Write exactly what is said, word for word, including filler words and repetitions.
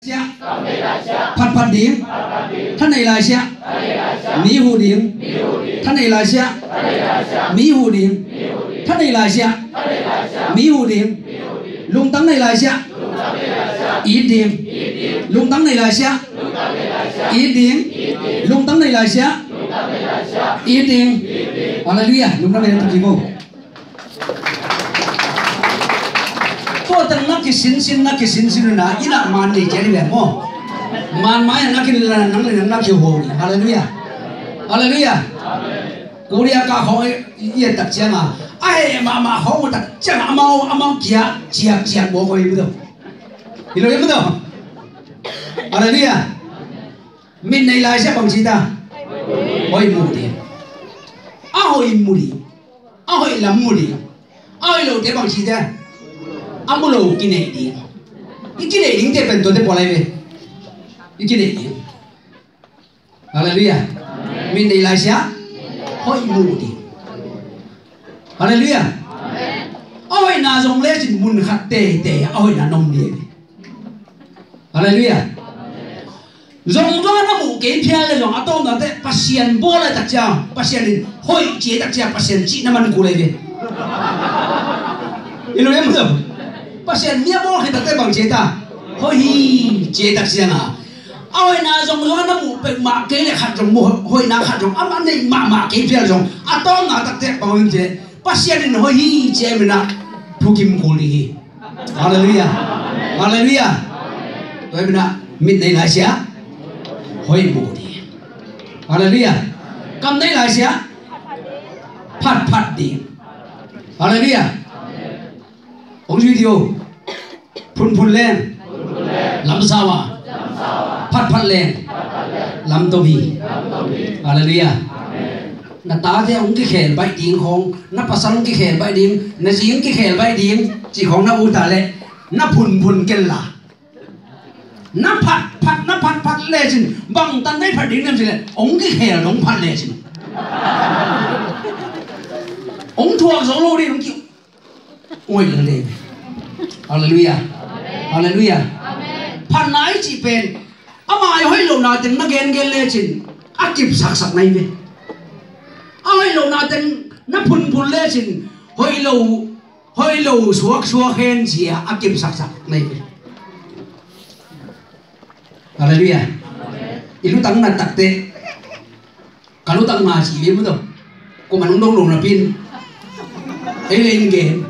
Siah. Phatphat ding. Tha nei lai siah. Mi hu ding. Tha nei lai siah. Mi hu ding. Tha nei lai siah. Mi hu ding. Lungtang nei lai siah. It ding. Lungtang nei lai siah. It ding. Lungtang nei lai siah. It ding. Halleluiah. Lungtang nei lai siah. Tua teng na kisinsin, na kisinsin na, i na man nei cian i ve maw. Man mai na kin la nang le nang na kiho ni. Halleluiah. Halleluiah. Korea ka khong i, i, i tak ciang a, a he mahmah khong tak ciang a, amau, amau kia ciak ciak bo ko i mu do. I lo i mu do. Halleluiah. Min nei lai siah bang ci ta. Hoih mu ding. A hoih mu ding. A hoih lam mu ding. A hoih lote bang ci ta. A mu lo kineih ding. I kineih dingte pen tuate pua lai ve. I kineih ding. Halleluiah. Min nei lai siah. Hoih mu ding. Halleluiah. A hoihna zong lecin mun khat teitei a hoihna nom ding. Halleluiah. Zong zong na muh kei phial le zong a tawpna teh Pasian bawl lai tak ciang, Pasian in hoih ci tak ciang, Pasian cih na man kul lai ve. I lo em lo. Pasian mi a bawl khit tak teh bang ci ta. Hoih hi ci tak ciang a. A hoihna zong zong na muh pek mah kei le khat zong muh hoihna khat zong a man nei mahmah kei phial zong a tawpna tak teh bang ci. Pasian in hoih hi ci a min a thukim kul ding hi. Halleluiah. Halleluiah. Tua hi min a mit nei lai siah. Hoih mu ding. Halleluiah. Kam nei lai siah. Phatphat ding. Halleluiah. Hong zui ding o. Phunphun leng. Lamsau a. Phatphat leng. Lamtom hi. Halleluiah. Na tate hong kikhel baih ding khong, na pasal hong kikhel baih ding, na zi hong kikhel baih ding, ci khong na ut a leh, na phunphun ken la. Na phatphat, na phatphat lecin, bangtan na i phat ding nem ci leh, hong kikhel dong phat lecin. Hong thuak zo lo ding, hong ki Oi, le le. Halleluiah. Halleluiah. Phatna i cih pen ama i hoih lohna teng na gengen lecin a kipsaksak na hi ve. A hoih lohna teng na phunphun lecin hoih lo, hoih lo suaksuak hen ci a a kipsaksak na hi ve. Halleluiah. I lutang na tak teh ka lutang na ci ve mu tawh. Kuaman hong dong lo napi in ei le in gen.